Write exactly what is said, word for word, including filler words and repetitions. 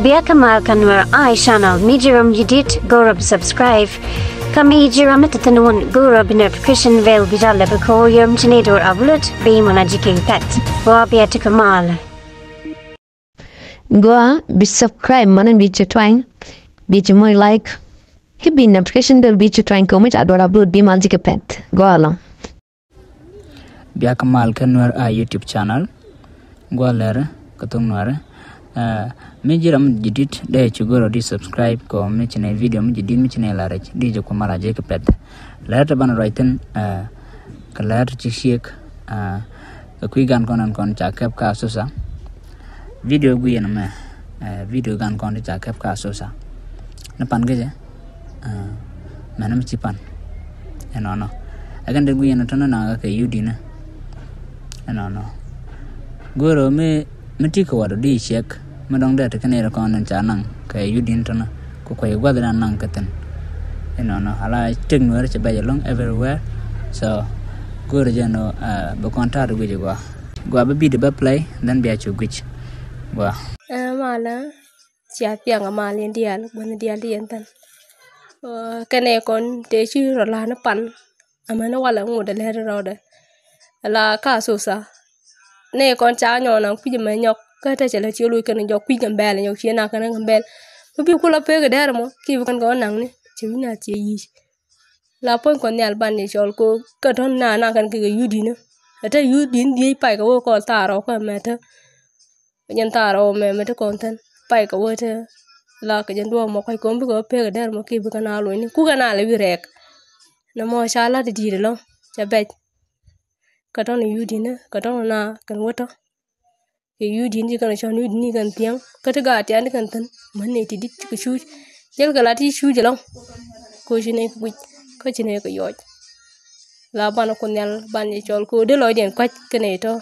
Bia kɛ mal kä Nuɛr Eye channel, mi ji̱ ram ji̱ dit, go̱o̱rä bi subscribe. Kä mi ji̱ ram mi te thi̱n wun, go̱o̱rä bi notification bell bi jal lɛ bi ko̱o̱r yom ci nɛ do̱r upload, bi mɔna ji̱ kɛ pɛt. Gua bia ti kɛ mal. Gua bi subscribe, mɔna bi ci twany, bi ci moc like. Ki bi notification bell bi ci twany kɛ mi ca do̱r upload, bi mal ji̱ kɛ pɛt. Gua lɔ. Bia kɛ mal kä Nuɛr Eye YouTube channel. Gua lɛr kä thok Nuɛr. Eh, mi ji̱ ram ji̱ dit dee ci go̱o̱rä di subscribe kɔ mi ci nɛ video mi ji̱ dit mi ci nɛ la rɛc di jɛ ku mara jɛ kɛ pɛt. Lɛr ti banɛ ruac thi̱n, eh, kɛ lɛr ti ci ciek, eh, kɛ kui̱ gan kɔn ɛn kɔn ca kɛp kä Asosa. Video gui̱i̱n mɛ, eh, video gan kɔn ti ca kɛp kä Asosa. Ni pan gecɛ, eh, mɛn mi ci pan. Ɛnɔnɔ. Ɛ kɛn ti gui̱i̱n tɔnɔ na kɛ yudinä. Ɛnɔnɔ. Go̱o̱rä mi, mi ti kɛ wat di ciɛk. Mi dɔŋ dee ti kɛn iri kɔn ca naŋ kɛ yudin tɔnɔ. Kɛ kuɛ guath dan naŋ kɛ thin. Ɛnɔnɔ. Ala tek Nuɛr ci bɛc alɔŋ everywhere. So, go̱o̱rä jɛ nɔ, eh, bi kɔn ta̱a̱ di guic gua. Gua bi bidi bä play, then bia cu guic. Gua. Ɛɛ, malä, cia piɛŋ a mal in diaal, gua̱n diaal di yɛn thän. Ɛɛ, kɛnɛ kɔn tëë ci rɔ la̱a̱n pan, amäni walɛ ŋot ɛ lɛt rɔɔdɛ. La ka Asosa. Nɛ kɔn ca nyɔk naŋ kui̱c ɛmɛ nyɔk, kä te cɛ lɛ ci loc kɛn jɔk kui̱c kɛn bɛl nyɔk ci naŋ kɛn kɛn bɛl. Mi bi kulɛ pek ɛ dɛr mɔ, ki bi kɛn kɛ wä naŋni, ci wi̱n a ci yic. La puɔ̱ny Kuɔth Nhial ban yɛ cɔl ko kä tɔ̱n na na kɛn kɛ yudinä. Ɛ te yudin dhiec pay kɛ wä kɔl thaar ɔ kä mɛ te. Jɛn thaar ɔ mɛ mɛ te kɔn thän pay kɛ wä te. La kɛ jɛn duɔ̱ɔ̱p mɔ kɔc kɔn bikɛ wä pek kɛ dɛr mɔ ki bikɛ na luɔ̱nyni kukɛ na lɛ wi̱i̱ rɛɛk. Nɛ mɔ ca lat di̱i̱t ɛlɔ̱ŋ cɛ bɛc. Kɛ tɔ̱n yudinä kɛ tɔ̱n na kɛn wä tɔ̱. Kɛ yudin ci kɛn cɔn yudin ni kɛn thiäŋ kä ti gaat tian ti kɛn thin män ni ti dit kɛ cuc. Jɛl kɛ la ti cuc ɛlɔŋ. Ko ci nɛ kɛ guic kä ci nɛ kɛ yɔc. La ban Kuoth Nhial ban yɛ cɔl ko dee lɔcdiɛn kuac kɛnɛ tɔ.